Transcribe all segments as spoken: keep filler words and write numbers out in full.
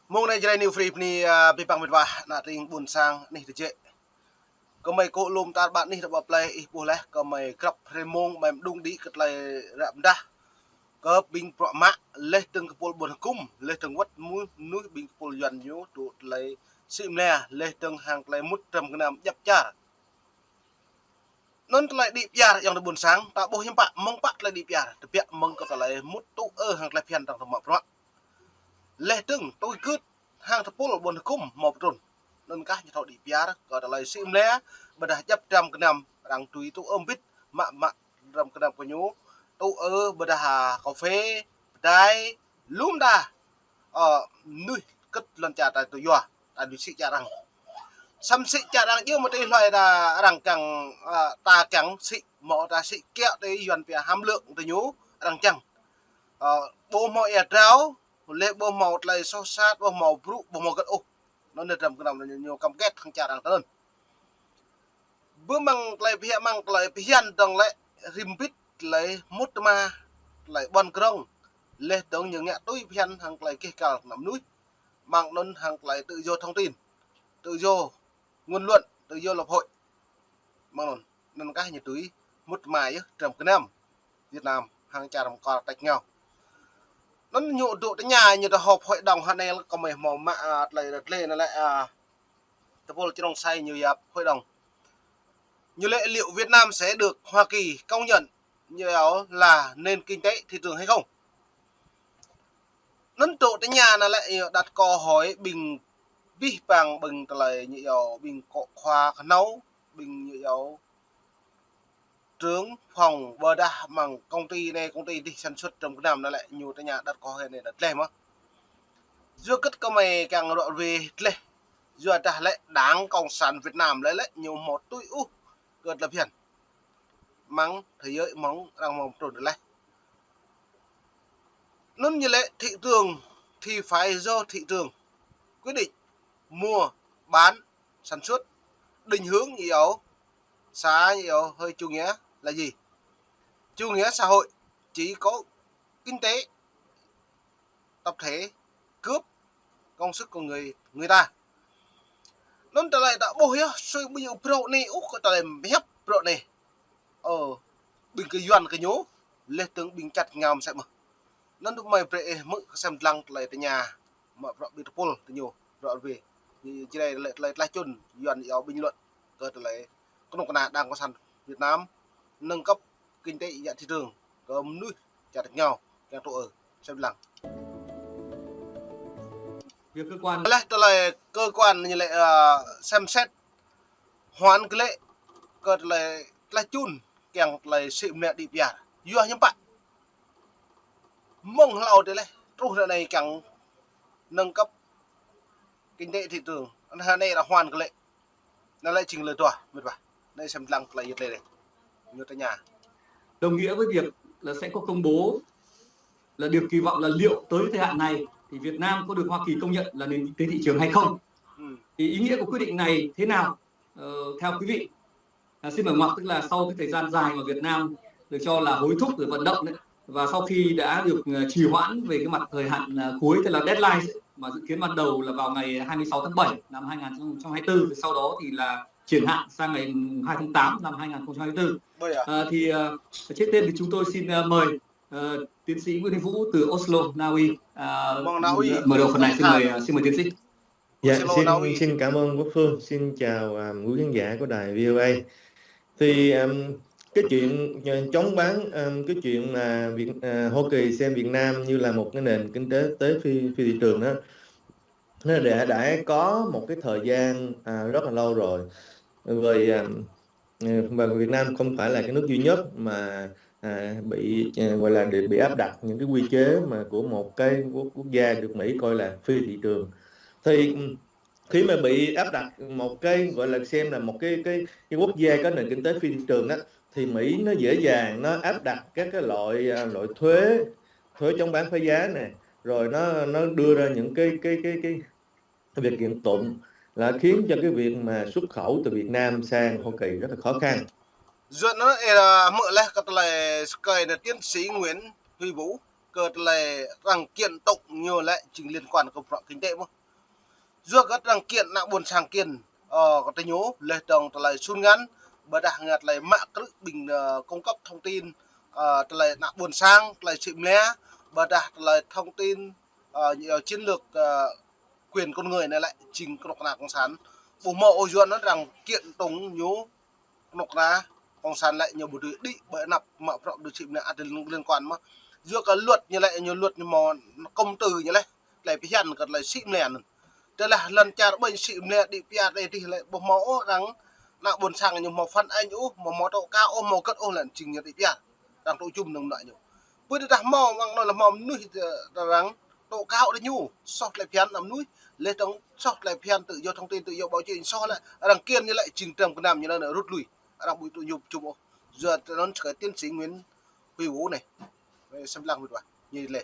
Mông anai Jrai New Free bơni, ah, abih bang mĕt wa, ană tring ƀuôn sang anih tơjĕ. Gơmơi kơ lŏm tar ƀar anih rơbâo plei ih ƀuh laih, gơmơi grăp hrơi mông ƀai mơđung đĭ kơ tơlơi ră mơdah kơ ƀing bruă mă, laih dơ̆ng kơpul ƀuôn hơkŭm, laih dơ̆ng wơ̆t mơnuih ƀing kơpul Yuan ñu dŏ tơlơi sĭ mơnia, laih dơ̆ng hăng tơlơi mŭt dram gơnam djăp čar. Anŭn tơlơi đĭ pơyar ayŏng adơi ƀuôn sang, ta ƀuh hiư̆m pă, mơ̆ng pă tơlơi đĭ pơyar, tơbiă mơ̆ng kơ tơlơi mŭt tŭ ư hăng tơlơi phiăn arăng tơmă bruă. Laih dơ̆ng tui gưt hăng tơpul ƀuôn hơkŭm hmâo pơtrŭn. Anŭn kah ñu thâo đĭ pơyar kơ tơlơi sĭ mơnia, ƀôdah djăp dram gơnam arăng tui tŭ ư mbĭt, mă mă dram gơnam kơ ñu, tŭ ư ƀôdah, ah, kơphê, pơdai, lŏm đa, ơ, mơnuih kơ̆t lŏn čar ta tŭ yua, ta tui sĭ čar arăng. Samơ̆ sĭ čar arăng yơh mơ̆ tơlơi hloi ta arăng kiăng, ah, ta kiăng sĭ, mơ̆ ta sĭ kiaŏ tui Yuan pia hăm lơ̆ng tui ñu arăng kiăng. Ơ, ƀu hmâo ia drao, laih ƀu hmâo tơlơi soh sat, ƀu hmâo brŭ, ƀu hmâo gĕt ôh. Anŭn dram gơnam ñu, ñu kăm gĕt hăng čar arăng tơnŭn. Bơ mơ̆ng tơlơi phiăn, mơ̆ng tơlơi phiăn dơ̆ng lĕ rĭm bit tơlơi mŭt tơma, tơlơi ƀuăn krong, laih dơ̆ng ñu ngă tui phiăn hăng tơlơi gêh gal kơ ană mơnuih, mơ̆ng anŭn hăng tơlơi tự do thông tin, tự do ngôn luận, tự do lập hội. Mơ̆ng anŭn, anŭn kah ñu tui mŭt tơma yơh dram gơnam Việt Nam hăng čar mơkŏr tač ngao. Anŭn ñu dŏ tơña ñu ta họp hội đồng hơnai lĕ kơ mơi hmâo mă, ah, tơlơi rơtlê anai lĕ, ah, tơpul Črông Sai ñu yap hội đồng. Ñu lĕ liệu Việt Nam sẽ được Hoa Kỳ công nhận như là nền kinh tế thị trường hay không? Anŭn dŏ tơña anai lĕ ñu đặt câu hỏi ƀing abih bang ƀing tơlơi ñu yua ƀing kŏ khua kơhnâo, ƀing ñu yua trưởng phòng ƀôdah mơ̆ng công ty anai công ty dih sản xuất dram gơnam anai lĕ ñu tơña đặt câu hỏi anai đa tơleh mơ̆. Yua kơ kơmơi kiăng ră ruai tơleh. Yua dah lĕ Đảng Cộng sản Việt Nam lĕ lĕ ñu hmâo tui ôh kơ tơlơi phiăn. Mơ̆ng thế giới mơ̆ng arăng hmâo pơtrŭn tơleh. Anŭn ñu lĕ thị trường thì phải do thị trường quyết định mua, bán, sản xuất, định hướng ñu yua, xã ñu yua hơi chủ nghĩa là gì? Chủ nghĩa xã hội chỉ có kinh tế tập thể cướp công sức con người, người ta. Anŭn tơlơi ta ƀuh yơh, sui ƀu yơh bruă anai ôh kơ tơlơi mơhiăp bruă anai. Ơ, ƀing kơ Yuan kơ ñu, laih dơ̆ng ƀing čăt ngao mơsĕ mơ̆. Anŭn dŏ mơi brơi ih hmư̆ kơ sem lăng tơlơi tơña mă bruă ƀing tơpul tơ ñu, bruă rơbê. Ñu Jrai lĕ tơlơi tlaih čun Yuan yua bình luận kơ tơlơi kơnuk kơna Đảng Cộng sản Việt Nam nâng cấp kinh tế và thị trường kơ mơnuih čar tač ngao kiăng tŭ ư. Sem lăng. Việc cơ quan Laih tơlơi cơ quan ñu lĕ, ơ, xem xét hoán kơ lĕ kơ tơlơi tlaih čun kiăng tơlơi sĭ mơnia đĭ pơyar. Yua hiư̆m pă. Mơ̆ng hlâo tơlơi truh ră anai kiăng nâng cấp kinh tế thị trường. Anai anai là hoán kơ lĕ. Anai lĕ jing lĕ tuah, mĕt wa. Anai sem lăng tơlơi yơh tơlơi anai. Ñu tơña. Đồng nghĩa với việc là sẽ có công bố là được kỳ vọng là liệu tới thời hạn này thì Việt Nam có được Hoa Kỳ công nhận là nền kinh tế thị trường hay không? Ừ. Thì ý nghĩa của quyết định này thế nào, ờ, theo quý vị? À, xin mở ngoặc, tức là sau cái thời gian dài mà Việt Nam được cho là hối thúc rồi vận động đấy, và sau khi đã được, ờ, trì hoãn về cái mặt thời hạn, ờ, cuối, tức là deadline ấy, mà dự kiến ban đầu là vào ngày hai mươi sáu tháng bảy năm hai nghìn không trăm hai mươi tư, thì sau đó thì là chuyển hạn sang ngày hai tháng tám năm hai nghìn không trăm hai mươi tư. Ờ, thì, ờ, trước tiên thì chúng tôi xin, ờ, mời, ờ, tiến sĩ Nguyễn Huy Vũ từ Oslo, Na Uy, ờ, mở đầu phần này. Xin mời, ờ, xin mời tiến sĩ. Dạ, xin, xin cảm ơn Quốc Phương, xin chào, à, quý khán giả của đài V O A. Thì, ừm, cái chuyện, ờ, chống bán, ừm, cái chuyện mà Việt, ờ, Hoa Kỳ xem Việt Nam như là một cái nền kinh tế, tế phi, phi thị trường đó, nó đã, đã có một cái thời gian, à, rất là lâu rồi. Bởi, ừm, ờ, và Việt Nam không phải là cái nước duy nhất mà, à, bị, ờ, gọi là, bị, bị áp đặt những cái quy chế mà của một cái quốc, quốc gia được Mỹ coi là phi thị trường. Thì, ừm, khi mà bị áp đặt một cái, gọi là, xem là một cái, cái, cái quốc gia có nền kinh tế phi thị trường á, thì Mỹ nó dễ dàng nó áp đặt các cái loại, à, loại thuế, thuế chống bán phá giá này, rồi nó, nó đưa ra những cái, cái, cái, cái, cái việc kiện tụng là khiến cho cái việc mà xuất khẩu từ Việt Nam sang Hoa Kỳ rất là khó khăn. Yua anŭn ih, ơ, hmư̆ laih kơ tơlơi sơkơi anai tiến sĩ Nguyễn Huy Vũ. kơ tơlơi arăng kiện tụng ñu lĕ jing liên quan kơ bruă kinh tế mơ̆n. Yua kơ arăng kiện ană ƀôn sang kiện, ơ, kơ tơ ñu, leh dong tơlơi sun ngăn, ƀôdah ngă tơlơi mă krư̆ ƀing, ơ, cung cấp thông tin, ơ, tơlơi ană ƀôn sang, tơlơi sĭ mlĕ, ƀôdah tơlơi thông tin, ơ, ñu, ơ, chiến lược, ơ, quyền con người anai lĕ jing kơnuk kơna cộng sản. Ƀu hmâo ôh yua anŭn arăng kiện tụng ñu kơnuk kơna cộng sản lĕ ñu ƀu dưi đĭ ƀơi anăp mă bruă ƀu dưi sĭ mlĕ ăt liên, liên quan mơ̆n. Yua kơ luật ñu lĕ ñu luật ñu hmâo công từ ñu lĕ, tơlơi phiăn kơ tơlơi sĭ mlĕ anŭn. Tơdah lŏn čar ƀing sĭ mlĕ đĭ pia đe tih lĕ ƀu hmâo ôh arăng, ană ƀôn sang ñu hmâo phản ánh ôh, hmâo, hmâo tố cáo ôh, hmâo gĕt ôh lĕ jing ñu đĭ pia. Arăng tŭ jum nơ̆ng anŭn ñu. Ƀu djơ̆ tơdah hmâo mơ̆ng anŭn lĕ hmâo mơnuih, ơ, arăng tố cáo đe ñu, soh tơlơi phiăn ană mơnuih, leh dong soh tơlơi phiăn tự do thông tin, tự do báo chí, soh lĕ arăng kiện ñu lĕ jing trăm gơnam ñu anŭn rút lui. Arăng ƀu tŭ jum, jum ôh. Yua anŭn kơ tiến sĩ Nguyễn Huy Vũ anai. Ơ, sĭ lăng mĭt wa. Ñu lĕ.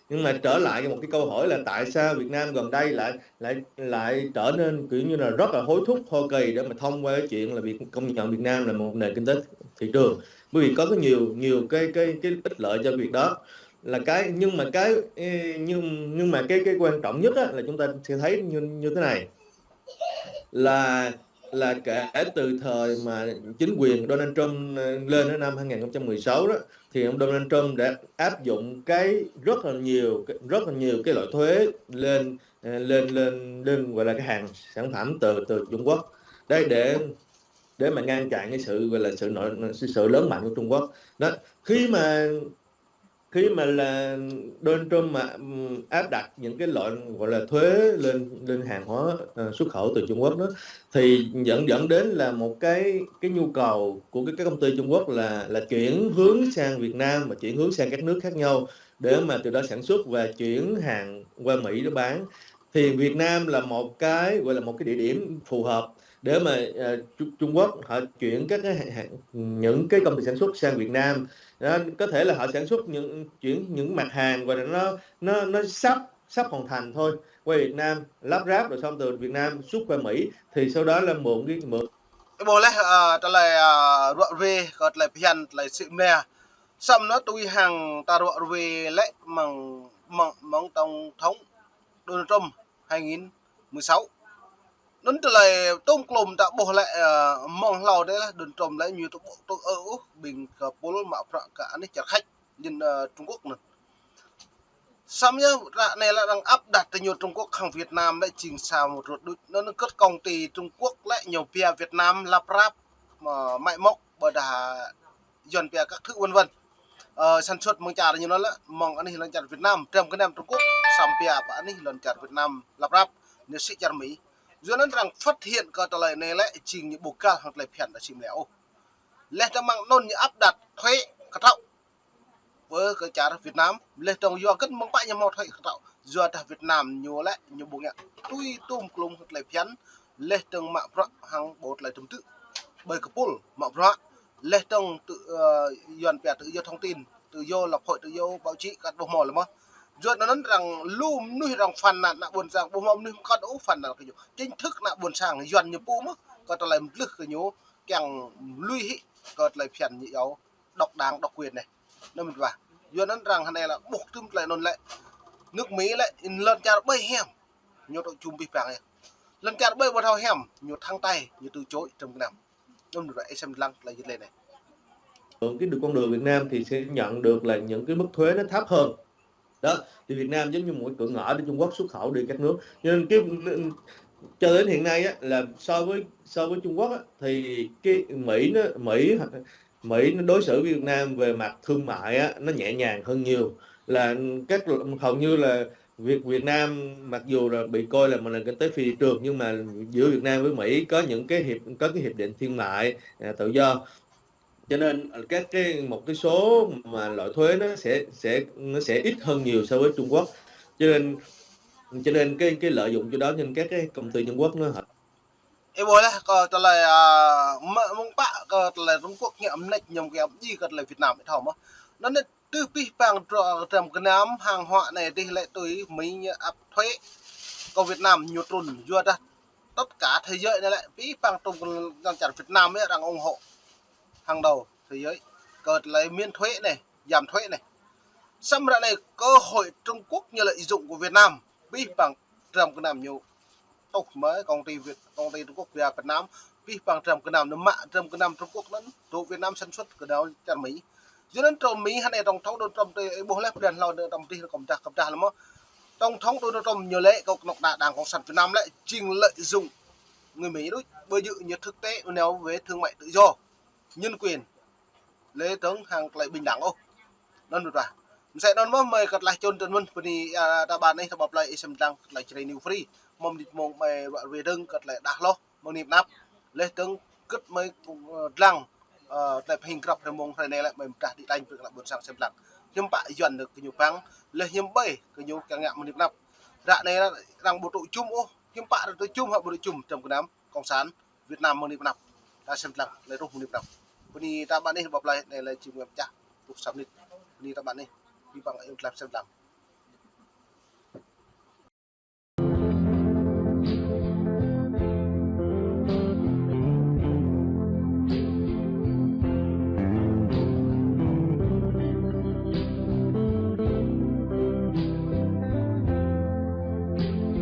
Nhưng mà trở lại một cái câu hỏi là tại sao Việt Nam gần đây lại, lại, lại trở nên kiểu như là rất là hối thúc Hoa Kỳ để mà thông qua cái chuyện là việc công nhận Việt Nam là một nền kinh tế thị trường? Bởi vì có cái nhiều, nhiều cái, cái, cái ích lợi cho việc đó. Là cái, nhưng mà cái, ê, nhưng, nhưng mà cái, cái quan trọng nhất á, là chúng ta sẽ thấy như, như thế này. Là, là kể từ thời mà chính quyền Donald Trump, ơ, lên ở năm hai ngàn không trăm mười sáu đó, thì ông Donald Trump đã áp dụng cái rất là nhiều, rất là nhiều cái loại thuế lên, ơ, lên, lên, lên, gọi là, cái hàng sản phẩm từ, từ Trung Quốc. Đấy, để, để mà ngăn chặn cái sự, gọi là, sự nổi, sự, sự lớn mạnh của Trung Quốc. Đó, khi mà, khi mà là Donald Trump mà, ừm, áp đặt những cái loại, gọi là, thuế lên, lên hàng hóa, ờ, xuất khẩu từ Trung Quốc đó, thì dẫn, dẫn đến là một cái, cái nhu cầu của cái, các công ty Trung Quốc là, là chuyển hướng sang Việt Nam và chuyển hướng sang các nước khác nhau để mà từ đó sản xuất và chuyển hàng qua Mỹ để bán. Thì Việt Nam là một cái, gọi là, một cái địa điểm phù hợp để mà, ờ, Trung, Trung Quốc họ chuyển các cái hàng, hàng, những cái công ty sản xuất sang Việt Nam. Đó, có thể là họ sản xuất những, chuyển những mặt hàng, gọi là, nó, nó, nó sắp, sắp hoàn thành thôi, qua Việt Nam lắp ráp rồi xong từ Việt Nam xuất qua Mỹ, thì sau đó là mượn cái, mượn. Ƀuh leh, ơ, tơlơi, ơ, ruă ruê, kơ tơlơi phiăn, tơlơi sĭ mlĕ. Samơ̆ anŭn tui hăng ta ruă ruê lĕ mơ̆ng, mơ̆ng, mơ̆ng tổng thống Donald Trump hai nghìn mười sáu. Anŭn tơlơi tôm klôm ta ƀuh lĕ, ơ, mơ̆ng hlâo dêh lah, Donald Trump lĕ ñu tŭ ƀu tŭ ơ ôh ƀing kơ pul mă bruă kơ anih čar Khač, jing, ơ, Trung Quốc anŭn. Samơ̆ yơh, ră anai lĕ arăng áp đặt tơ ñu Trung Quốc hăng Việt Nam lĕ jing sa mơ̆ ruă đôč. Anŭn kơ công ty Trung Quốc lĕ ñu pia Việt Nam lăp rap, ơ, máy móc, ƀôdah Yuan pia các thứ vân vân. Ơ, sản xuất mơ̆ng čar ñu anŭn lĕ, mơ̆ng anih lŏn čar Việt Nam, trăm gơnam Trung Quốc, samơ̆ pia pơ anih lŏn čar Việt Nam lăp rap, ñu sĭ čar Mỹ. Yua anŭn arăng phát hiện kơ tơlơi anai lĕ jing ñu ƀu găl hăng tơlơi phiăn ta sĭ mlĕ ôh. Leh dong mơ̆ng anŭn ñu áp đặt thuế kơtrâo ƀơi kơ čar Việt Nam, leh dong yua kơ mơ̆ng pă ñu hmâo thuế kơtrâo, yua dah Việt Nam ñu lĕ ñu ƀu ngă tui tôm klôm tơlơi phiăn, leh dong mă bruă hăng ƀu tơlơi tơm tư̆ ƀơi kơ pul mă bruă, leh dong tự, ơ, Yuan pia tự do thông tin, tự do lập hội, tự do báo chí, kăt ƀu hmâo lĕ mơ̆n. Yua anŭn arăng lu mơnuih arăng phản nàn ană ƀôn sang, ƀu hmâo mơnuih mơkŏn ôh phản nàn kơ ñu. Chính thức ană ƀôn sang Yuan ñu pô mơ̆n, kơ tơlơi mơdlưh kơ ñu, kiăng lui hĭ kơ tơlơi phiăn ñu yua độc đảng, độc quyền anai. Anŭn mĭt wa. Yua anŭn arăng hơnai lĕ ƀuh tơm tơlơi anŭn lĕ. Nước Mỹ lĕ, in lŏn čar ƀai hiam. Ñu tŭ jum pih pang yơh. Lŏn čar ƀai ƀu thâo hiam, ñu thẳng tay, ñu từ chối trăm gơnam. Anŭn mĭt wa, ê sĭ lăng tơlơi jĭt lĕ anai. Cái được con đường Việt Nam thì sẽ nhận được là những cái mức thuế nó thấp hơn. Đó, thì Việt Nam giống như một cái cửa ngõ để Trung Quốc xuất khẩu đi các nước. Cho nên cái, cho đến hiện nay á, là so với, so với Trung Quốc á, thì cái Mỹ nó, Mỹ, Mỹ nó đối xử với Việt Nam về mặt thương mại á, nó nhẹ nhàng hơn nhiều. Là các, hầu như là việc Việt Nam mặc dù là bị coi là một nền kinh tế phi thị trường, nhưng mà giữa Việt Nam với Mỹ có những cái hiệp, có cái hiệp định thương mại, à, tự do. Cho nên, ờ, các cái, một cái số mà loại thuế nó sẽ, sẽ, nó sẽ ít hơn nhiều so với Trung Quốc. Cho nên, cho nên cái, cái lợi dụng chỗ đó, cho nên các cái công ty Trung Quốc nó hở. Ê, ƀuh leh kơ tơlơi, ơ, mơ̆ng pă kơ tơlơi Trung Quốc ngă mơneč ñu kiăng či kơ tơlơi Việt Nam ih thâo mơ̆n. Anŭn anai tơl pih pang tro-, trăm gơnam hàng hóa anai dêh lĕ tui Mỹ ñu áp thuế kơ Việt Nam ñu trŭn, yua dah tất cả thế giới anai lĕ pih pang tơm gơnam čar Việt Nam yơh arăng ủng hộ hàng đầu thế giới kơ tơlơi miễn thuế anai, giảm thuế anai. Samơ̆ ră anai cơ hội Trung Quốc ñu lợi dụng kơ Việt Nam, pih păng dram gơnam ñu. Tŏh mơ̆ công ty Việt, công ty Trung Quốc via Việt Nam, pih păng dram gơnam, ñu mă dram gơnam Trung Quốc anŭn, tơ Việt Nam sản xuất kơ nao čar Mi. Yua anŭn tơ Mi hă anai tổng thống Donald Trump tơ ƀuh lĕ pran hlâo anŭn tơ Mi tih kơmdah kơmdah lăm mơ̆. Tổng thống Donald Trump ñu lĕ kơ kơnuk kơna Đảng Cộng sản Việt Nam lĕ jing lợi dụng người Mi đôč, ƀơi yua ñu thực tế nao về thương mại tự do, nhân quyền, lĕ tơ̆ng hăng tơlơi bình đẳng ôh. Anŭn ƀu dah. Mơsĕ anŭn mơ̆ mơi kơt laih čun tơ̆n mơ̆n bơni, a, ta ƀan ih ta ƀăp lơi ih sem lăng kơt laih črei New Free. Mơ̆m nit mông mơi wă wê dơ̆ng kơt laih đah hloh mơ̆ng anai pơnăp. Lĕ tơ̆ng kơt mơi, ơ, lăng, ơ, tơlơi pơhing grăp hrơi mông hrơi anai lĕ mơi mơdah đĭ tañ pơkơnăp ƀôn sang sem lăng. Hiư̆m pă Yuan nơ̆ kơ ñu păng, lĕ hiư̆m ƀơi kơ ñu kiăng ngă mơ̆ng anai pơnăp. Ră anai lĕ arăng ƀu tŭ čum ôh, hiư̆m pă arăng tŭ čum hă ƀu tŭ čum dram gơnam Cộng sản Việt Nam mơ̆ng anai pơnăp. Ta sem lăng, lĕ truh mơ̆ng anai pơnăp. Bơni ta ƀan ih ƀăp lơi, anai lĕ či mơ̆ng pơčah, truh sa mơnit. Bơni ta ƀan ih, pih păng ayŏng tlam sem lăng.